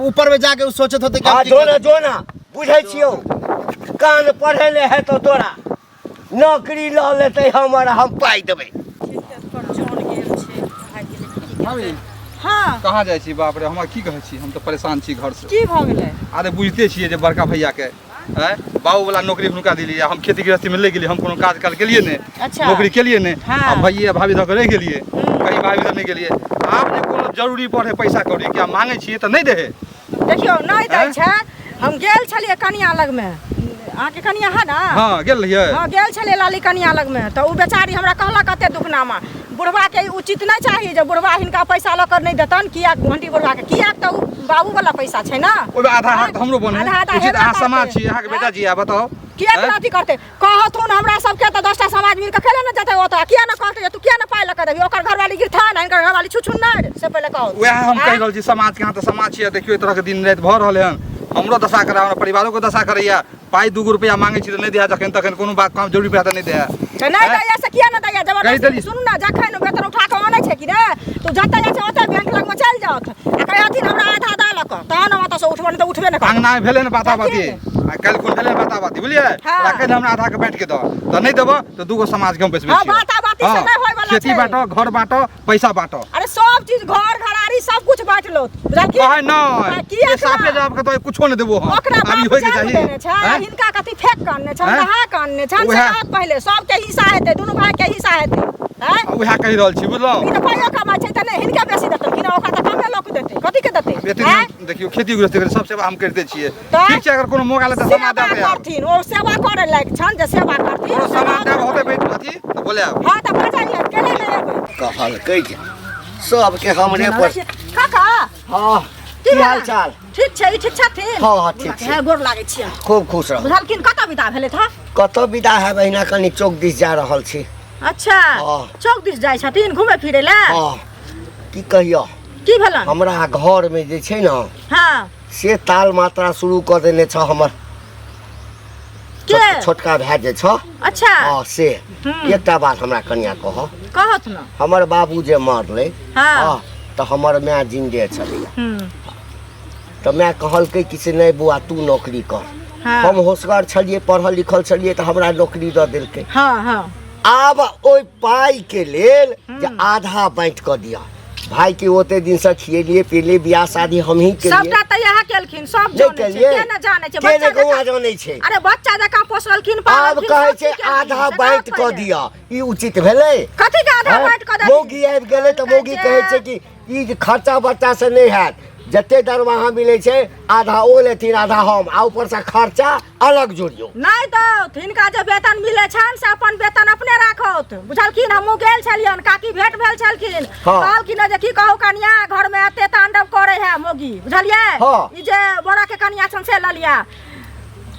ऊपर में जाके उ सोचत होतै कि हम हाँ की जो ना करी। जो ना बुझै छियौ कान पढ़ेले हेतौ तोरा नौकरी लऽ लेतै हमर हम पाइ देबै भाभी हाँ कहाँ जाइ छी बाप रे हमरा की कहै छी हम तऽ परेशान छी घरसँ की भऽ गेलै अरे बुझिते छियै जे बड़का भैयाके आँय बाबूवला नौकरी हुनका दिलियै हम खेती गृहस्थीमे लागि गेलियै हम कोनो काज काल केलियै नहि अच्छा। नौकरी केलियै नहि हाँ। आ भैये आ भाभी दऽ कऽ रहि गेलियै कहीं भाभी दऽ नहि गेलियै आब जे कोनो जरूरी पड़े पैसा कौड़ी कि आब मांगै छियै तऽ नहि दै हइ देखियौ नहि दै आँय? छै हम गेल छलियै कनिया लगमे अहाँके कनिया है ने हँ गेल रहियै हँ गेल छलियै लाली कनिया लगमे तऽ ओ बेचारी हमरा कहलक कते दुखनामा बुढ़बाके ई उचित नहि चाही जे बुढ़बा हिनका पैसा लऽ कऽ नहि देतनि किया घंटी बुढ़बाके किया तऽ ओ बाबूवला पैसा छै ने ओहिमे आधा हाथ हमरो बने आधा आधा उचित हेबे अहाँ समाज करतै। छी अहाँके बेटा जी आ बताउ किया आँय? अथी करतै कहथुन हमरा सबके तऽ 10टा समाज मिलके केले ने जेतै ओतऽ किया ने कहतै जे तू किया ने पाइ लऽ कऽ देबही ओकर घरवाली गिरथान आ हिनकर घरवाली छुछुन्नर से पहिले कहू वएह हम कहि आँय? रहल छी समाजके अहाँ तऽ समाज छियै देखियौ एहि तरहके दिन राति भऽ रहल हन हमरो दशा करै हमरा परिवारोके दशा करैया पाइ दूगो रुपैआ मांगै छी तऽ नहि दैया जखन तखन कोनो बात काम जरूरी पड़ै तऽ नहि दैया तऽ नहि आँय? दैया से किया ने दैया कहि जबरदस्ती देली। सुनू ने जखन वेतन उठा कऽ अनै छै कि ने तऽ जतऽ जाइ छै ओतऽ बैंक लगमे चलि जाउथ आ कहथिन हमरा आधा दऽ लऽ कऽ तहन हम ओतऽसँ उठबो नहि तऽ उठबे नहि करब अंगना मे भेलै ने बाता बाती किया आ काल्हि खुन भेलै ने बाता बाती बुझलियै हाँ। तोरा कहि दे हमरा आधा के बाँटि के दऽ तऽ नहि देबऽ तऽ दूगो समाज के हम बैसबै हाँ, छियौ। बाता-बाती से हाँ, नहि होइवला खेती छै। बाँटो घर बाँटो पैसा बाँटो अरे सब चीज घर घरारी सब कुछ बाँटि लो बुझलखिन कहै नहि किया ये साफे जवाब के तो कुछो नहि देबो हम ओकरा अभी बाप होइके जन्म चाही देने छै आ आँय? हिनका कथी फेक के अनने छनि आँय? नहा के अनने छनि से उएह। कहत पहिले सबके हिस्सा हेतै दुनू भाई के हिस्सा हेतै आँय उएह कहि रहल छी बुझलहुँ ई तऽ पाइयो कमाइ छै तऽ नहि हिनके बेसी देतनि कि ने ओकरा तऽ कमे लऽ के देतै कथी के देतै एते आँय? दिन देखियौ खेती गृहस्थी करे सब सेवा हम करिते छियै तऽ? ठीक छै अगर कोनो मौका लेतै सेवा समाज देबै आब। करथिन ओ सेवा करे लायक छनि जे सेवा करथिन कोनो समाज देब होतै बैठ अथी तऽ बोलायब हँ तऽ बजलियै केले नहि एबै कहलकै जे सबके हमरे पर काका हँ की हाल चाल ठीक छै ई ठीक छथिन हँ, हँ, ठीक छै। हे गोर लागै छियै खूब खुश रहू बुझलखिन कतऽ विदा भेलै था कतऽ विदा है बहिना कनि चौक दिस जा रहल छी अच्छा हँ। चौक दिस जाइ छथिन घुमै फिरै लए हँ की कहियो की भेलन हमरा घरमे जे छै ने हँ से ताल मात्रा शुरू कऽ देने छ हमर के छोटका भाय जे छ अच्छा हँ से एकटा बात हमरा कनिया कह कहत न हमर बाबू जे मरलै हँ। हँ तऽ हमर माय जिन्दे छलैया हम्म, तऽ माय कहलकै कि से नहि बौआ तू नौकरी कर हँ। हम होशगर छलियै पढ़ल लिखल छलियै तऽ हमरा नौकरी दऽ देलकै हँ हँ आब ओहि पाइके लेल जे आधा बाँटि कऽ दिअ भाई के ओते दिन से खिएलिए पिएलिए बियाह शादी हमही केलिए सबटा तऽ इएह केलखिन सब नहि जानै छै केलिए के ने जानै छै के ने बच्चा गौआ जकाँ जानै छै अरे बच्चा जकाँ पोसलखिन आब पाललखिन कहै सब छै चीज केलखिन, आधा से बाँटि कहाँ कऽ पहिले? दिअ ई उचित भेलै कथी के आधा हैं? बाँटि कऽ देथिन? मौगी आबि गेलै तऽ मौगी कहै छै कि ई जे खर्चा बर्चा से नहि हैत जते दरमाहा मिलै छै आधा ओ लेथिन आधा हम आ ऊपरसँ खर्चा अलग जोड़ियौ नहि दौथ हिनका जे वेतन मिलै छनि से अपन वेतन अपने राखौथ बुझलखिन हमहूँ गेल छलियनि काकी भेंट भेल छलखिन हँ। कहलखिन जे की कहू कनिया घरमे एते तांडव करे है मोगी बुझलियै हँ। ई जे बड़ा के कनिया छनि से लऽ लिअ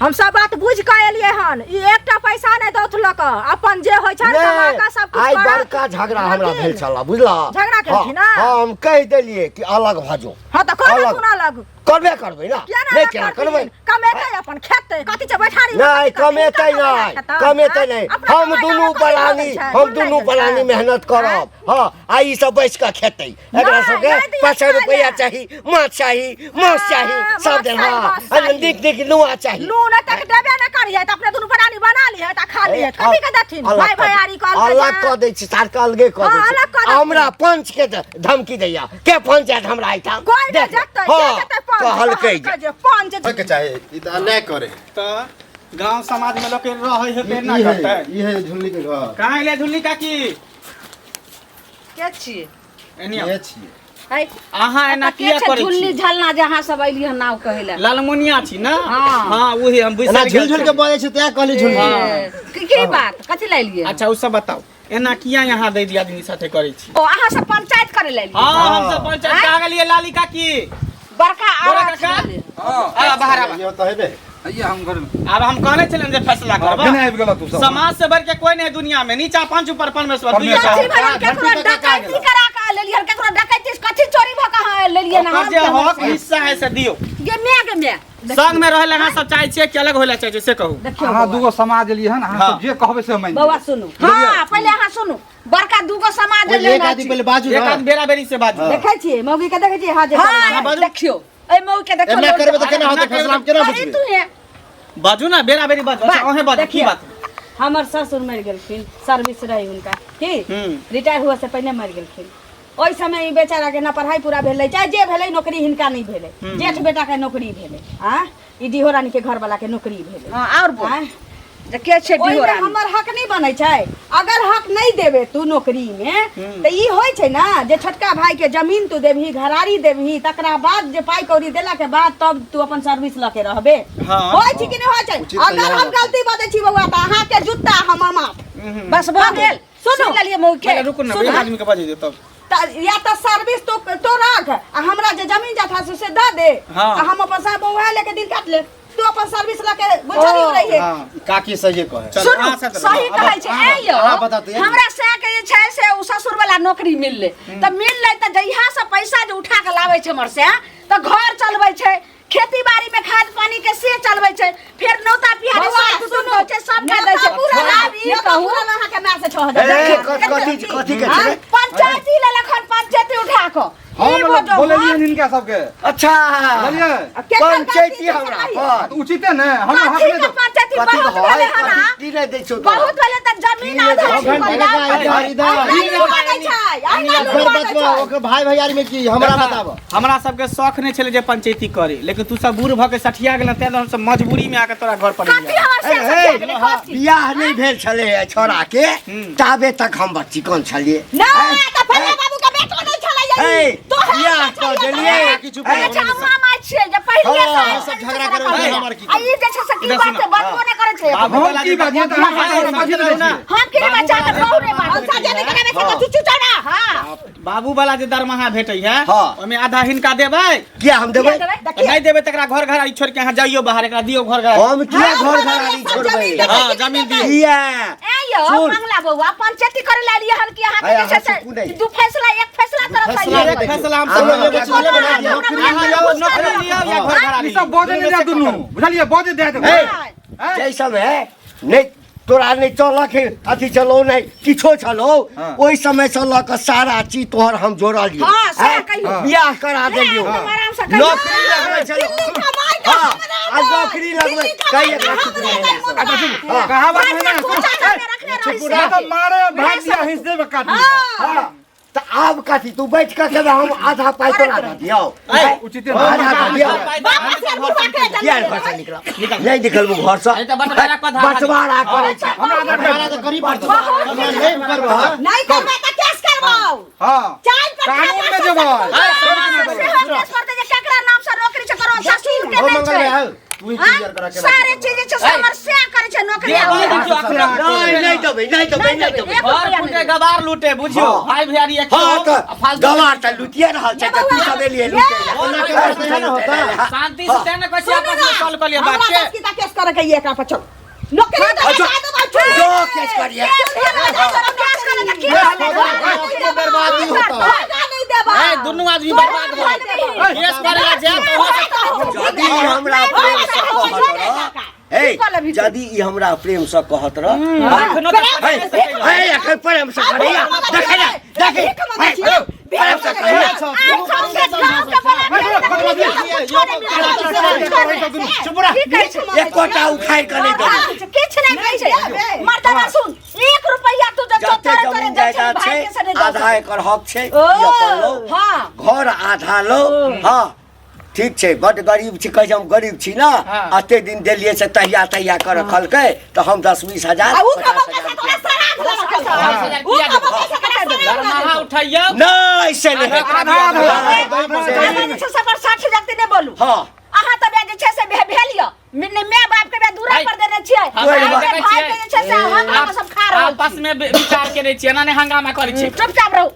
हम सब बात बुझि कऽ एलियै हन ई एकटा पैसा नहि दौथ लऽ कऽ अपन जे होइ छनि कमा कऽ सब किछु आइ करत। बड़का झगड़ा हमरा बुझलखिन? भेल छल बुझलह झगड़ा केलखिन हँ, हँ? हँ, हम कहि देलियै कि अलग भऽ जो हँ तऽ कहलखुन अलग। अलग करबे करबै ना किया नहि नहि केना करबै कमेतै अपन खेतै कथी छै बैठारी नहि कमेतै नहि कमेतै नहि हम दुनू प्राणी हम दुनू प्राणी मेहनत करब हँ आ ई सब बैस कऽ खेतै एकरा सबके नहि दिअ 500 रुपैआ खाय चाही माछ चाही माछ चाही हाँ, सब माछ दिन चाही, हँ माछ चाही। नीक नीक नुआ चाही नून तक देबे नहि करिहे तऽ अपने दुनू प्राणी बना लिहे तऽ खा लिहे कथी के देथिन अलग भाई कऽ दे- भैयारी कहलकै अलग जे- कऽ दै छी सार के अलगे कऽ हाँ, दै अलग कऽ छी देथिन। हमरा पंच के धमकी दैया के पंचायत हमरा एहिठाम कोइ नहि देख, जेतै के हाँ, जेतै पंच कहलकै जे कहलकै जे पंच होइके चाही ई तऽ अन्याय करे तऽ गांव समाज में लोग के रहै हेतै ना ई है करतै ई है झुल्ली के घर कहाँ एलै झुल्ली काकी के छियै एनी आउ। के छियै है अहाँ एना के किया छै करै झुल्ली छी झलना जे अहाँ सब एलियै हन नाव कहै लए लालमुनिया छी ना हाँ। हाँ वही हम एना बुझि झुल झुल के बजै छै तैं कहली झुल्ली ए, की की बात कथी लए एलियै अच्छा उ सब बताउ एना किया यहाँ दै दियादनी साथे करै छी ओ अहाँ सब पंचायत करे लए एलियै हाँ हम सब पंचायत आ गेलियै लाली काकी बड़का बड़ा आवाज काका। सुनलियै। आ बाहर आबा यो तऽ हेबे आइए हम घर में आब हम कहने छलियनि जे फैसला हाँ, करब बिना आबि गेलऽ तू सब समाज से बढ़ के कोई नहीं है दुनिया में नीचा पंच ऊपर परमेश्वर दुइये परमेश्वर। टा। कथी भेलै केकरो डकैती करा के लेलियै केकरो डकैती से कथी चोरी भऽ के अहाँ लेलियै ना ओकर जे हक हिस्सा है से दियौ गे my गे my संग में रहै लए अहाँ सब चाहै छियै कि अलग होय लए चाहै छियै से कहू देखियौ अहाँ बौआ। दूगो समाज एलियै हन अहाँ हाँ। सब जे कहबै से मानि बौआ लेबै। सुनू हाँ पहिले अहाँ सुनू बड़का दूगो समाज पहिले एलै एक ना आदमी पहिले बाजू एक ना आदमी बेरा बेरी से बाजू देखै छियै मौगी के देखै छियै हाँ जे हाँ, हाँ बाजू। देखियौ एहि मौगी के देखियौ एना करबै तऽ केना होतै एना फैसला हम केना अरे बुझबै तू हे बाजू ना बेरा बेरी बाजू अच्छा अहें बाजू की देखियौ, बात हमर ससुर मरि गेलखिन सर्विस रही हुनका की हम्म। रिटायर हुए से पहिने मरि गेलखिन ओहि समय ई बेचाराके न पढ़ाइ पूरा भेलै चाहे जे भेलै नौकरी हिनका नहि भेलै जेठ बेटाके नौकरी भेलै आ ई डिहो रानीके घरवलाके नौकरी भेलै हाँ और बोल आँय? जे के छै ओहिमे डिहोरानी हमर हक नहि बनै छै अगर हक नहि देबे तू नौकरी मे तऽ ई होइ छै ने जे छोटका भाई के जमीन तू देबही घरारी देबही तकरा बाद जे पाई कौड़ी देला के बाद तब तू अपन सर्विस लऽ के रहबे हाँ। होइ छै कि नहि होइ छै उचित तऽ अगर इएह हम गलती बजै छी बौआ तऽ अहाँके जूता हमर माथ बस भऽ गेल सुनू। सुन लेलियै मौगी के पहिले रुकू ना सुनू। एक आदमी के बाजै दियौ तब तऽ या तऽ सर्विस तो तो राख आ हमरा जे जमीन जथा छै से दऽ दे हाँ। आ हम अपन साहब उएह लेके दिन काट लेब तू अपन सर्विस लऽ के गुजरी रहिए हाँ काकी सही कहे चलू, सुनू अहाँ साथ सही रहू। कहै छै ए यौ अहाँ बता दिअ। हमरा सएह के जे छै से ओ ससुर वाला नौकरी मिललै तऽ मिललै तऽ जहिया से पैसा जे उठा के लाबै छै हमर सएह तऽ घर चलबै छै खेती बाड़ी में खाद पानी के से चलबै छै फेर नौता पिहारी बौआ, सब कुटुम्ब सुनू, होइ छै सबके दै छै पूरा आब ई नेता कहू पूरा अहाँके माय से 6000 ए, कथी कथी के छै पंचायती लेलक हन पंचायती उठा कऽ ई हम भऽ बोललियै हिनका सबके अच्छा बोलियै पंचायती हमरा पर तऽ उचिते ने हम हक कथी नहि के देब। पंचायती कथी बहुत के भेलै है हन आ? कथी नहि दै छौ तोरा? बहुत भेलै तऽ जमीन आधा घंटा छुपल इधर इधर इधर बतबा ओकर भाई भैयारी में की हमरा बताब हमरा सबके शौक नहि छलै जे पंचायती करी लेकिन तू सब बूढ़ भऽ के सठिया गेल तें हम सब मजबूरी में आके तोरा घर पर कथी एलियै। हमर से ए, सठिया गेलै कथी बियाह नहि भेल छलै छौड़ा के ताबे तक हम चिकन छलियै नहि तऽ फल्ला बाबू के बेटो नहि छलैया छियै हे, तोहर बियाह अच्छा कऽ छियै, देलियै। किछु हे, अच्छा मामा छियै जे पहिले हाँ, से सब झगड़ा करै छै, हमर की आ ई जे छै से की बात छै बजबो नहि करै छै बाबू हम वाला की जे बाजियै तऽ अहाँ दरमाहा बाजि भेटै दै है, छियै। हम की बच्चा के कहू रे बात हम साजे नहि कराबै छै तऽ चुचु चौड़ा हां बाबू वाला जे दरमाहा भेटै है हाँ। ओहिमे आधा हिनका देबै किया हम देबै तऽ नहि देबै तकरा घर घर छोड़ के अहाँ जाइयो बाहर एकरा दियौ घर घर हम किया घर घरारी छोड़बै हाँ, जमीन दियौ। किया ए यौ सुन। मंगला बौआ पंचायती करे ला लिए हन कि अहाँ के अरे, जे छै अहाँ चुपू से नहि। दू फैसला एक फैसला तरफ फैसला आइए एक फैसला हम अहाँ सब एगो चीज लेबै ना, नौकरी अहाँ लियौ, नौकरी लियौ या घर घरारी ई सब बजै नहि दे दुनू बुझलियै बजै दे देबै हे, जै समय नहि तोरा नहि चलक हे अथी छलौ नहि किछो छलौ हाँ। ओहि समयसँ लऽ कऽ सारा चीज तोहर हम जोड़लियौ हाँ, सएह हैं? कहियौ। बियाह करा देलियौ एकदम आराम से कहियौ। नौकरी लगबै छलौ दिल्ली कमाइ के हाँ, हमरा आ नौकरी लगबै दिल्ली कमाइ कहिए के एकरा हमरा चुप रहे। दै मुदा। हाँ। कहावत है ना खोचा करके रखने रही से। पूरा तऽ मारे भाग दिया हिस्से में काट दिया हाँ, तऽ आब कथी तू बैठ कऽ खेबै हम आधा पाइ तोरा दऽ दियौ उचिते आधा दऽ दियौ बाप से बुढ़वा के किया घर से निकल नहि निकलबू घर से अरे तऽ बँटवारा कऽ धऽ बँटवारा करै छै बंटवारा तऽ करी पड़तौ हमरा नहि करबह नहीं करबै तऽ केस करबौ हाँ चाल पर कानून में जेबै से हम केस करते जे केकरा नाम से नौकरी छै करो ससुर के हो नहि मंगल छै भाई आउ तू ही हाँ? क्लियर करा के सारे चीज जे छै से हमर से करै छै नौकरी दे आबै। दियौ अखनो। नहि नहि देबै नहि देबै नहि देबै एक घर रुपैआ फूटे नहि। गवार लूटे बुझियो हाँ। भाई भैयारी एक हाँ हो, तऽ आ फालतू गवार तऽ लुटिए रहल छै तऽ तू सब एलियै लुटै लए। ओना के बात नहि ने होता शांति से तें ने कहै छी आपस में सॉल्व कऽ लिअ बात हमरा के दस की केस करे के ये एकरा पर चल नौकरी तो जो- लगा देबै चल जो केस करिए बर्बादी होता नहीं देबै ए दुनू आदमी बर्बाद भऽ गेल। केस करे ला जाए तऽ वहाँ से यदि ई हमरा प्रेम से कहत रह हे यदि ई हमरा प्रेम से कहत रह एखनो तऽ हे हे एखन प्रेम से करैया देखै ने देखै हे, प्रेम से करैया एकोटा उखाड़ि कऽ नहि देबै किछु नहि कहै छै मर्दाना सुन एक रुपैया तू जब जते तोरे तोरे जमीन दै छै जायदाद भाई छै के से नहि दऽ आधा एकर हक छै ओ, ई अपन लौ हाँ। घर आधा लौ हाँ ठीक छै बड गरीब छी कहै छै हम गरीब छी ने हाँ। एते दिन देलियै से तहिया तहिया कऽ रखलकै तऽ हम 10 20 हजार आ उ 50 कबो हजार कैसे तोरा श्राद्ध रखल उ उ कबो कैसे तोरा श्राद्ध दरमाहा उठैयौ नहि से नहि हेतै। आधा आधा अहाँ जे छै से पर 60 हजार नहि बोलू हाँ अहाँ तऽ जे छै से भेल यऽ माय बाप के दूरा पर देने छियै हम भाई देखै के भाई छियै। के जे छै से हम सब खा रहल आपस में विचार केने छियै एना नहि हंगामा करै छियै चुपचाप रहू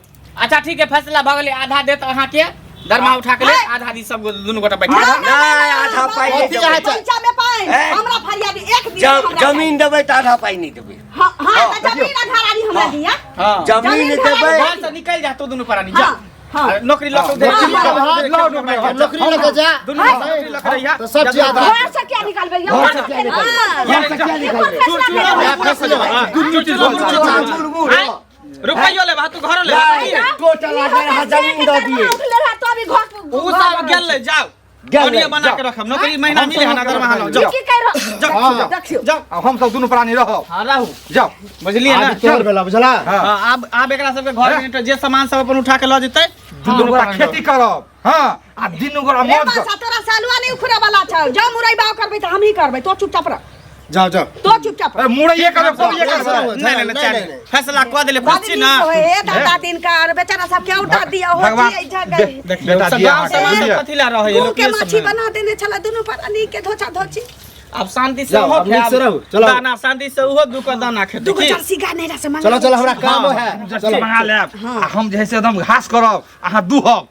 अच्छा ठीक है फैसला भऽ गेलै आधा देत अहाँके दरमाहा उठा के ले आधा दी सब दुनू गोटा बैठ नहि आधा पाइ नहि कथी देबै अहाँ पैसा में पाइ हैं? हमरा फरियादी एक दिन हमरा जमीन देबै तऽ आधा पाइ नहि देबै हां हां तऽ जमीन आधा रानी हमरा दिया हां जमीन जमीन देबै घर से निकल जा तू दुनू प्राणी जा हाँ, हाँ। नौकरी लऽ के उधर नौकरी लऽ के जा दुनू नौकरी लऽ के रहिया तऽ सब चीज आधा घर से क्या निकालबै यौ घर से किया निकालबै? घर से किया निकालबै? चूर चूर चूर मुर रुपैयो लेबा तू घरो लेबा नहि, टोटल अगर जमीन दऽ दियै उठले रहा तो अभी घर उ सब गेल जाओ गेल बढ़िया बना के रखब नौकरी महीना मिले हना दरमाहा लो जाओ की कह रहा जाओ देखियौ जाओ आ हम सब दुनू प्राणी रहब हां रहू जाओ बुझलिए ना आब तोहर भेला बुझला हाँ हाँ, आब आब एकरा सबके घर में जे सामान सब अपन उठा के लऽ जेतै दुनू गोरा खेती करब हाँ आ दुनू गोरा रे मौज बासा करब तोरा सालुआ नहीं उखड़े वाला छौ जो मुरई बाव करबै तऽ हमही करबै तो चुपचाप रह जाओ जाओ तो चुपचाप रह अरे मुरैये करब कोबिये करब नहीं नहीं नहीं, नहीं फैसला कऽ देले बड़ खुश छी ना नीक होए हे दादा दिन का और बेचारा सब के उठा दिया हो भगवान जी जगह देखियौ बेटा सब दिया गाँव समाज बुझलियै? सब कथी ला रहै गुड़ लोक के ये सब माछी ने। बना देने छला दुनू प्राणी के धोचा धोची आब शांति से जाओ, उहो आब नीक से खायब। रहू, चलो। दाना शांति से उहो दू के दाना खेतै दूगो की? जर्सी गाय नैरा से मंगा चलो चलो हमरा काम है जर्सी मंगा लेब आ हम जे है से एकदम घास करब अहाँ दूहब।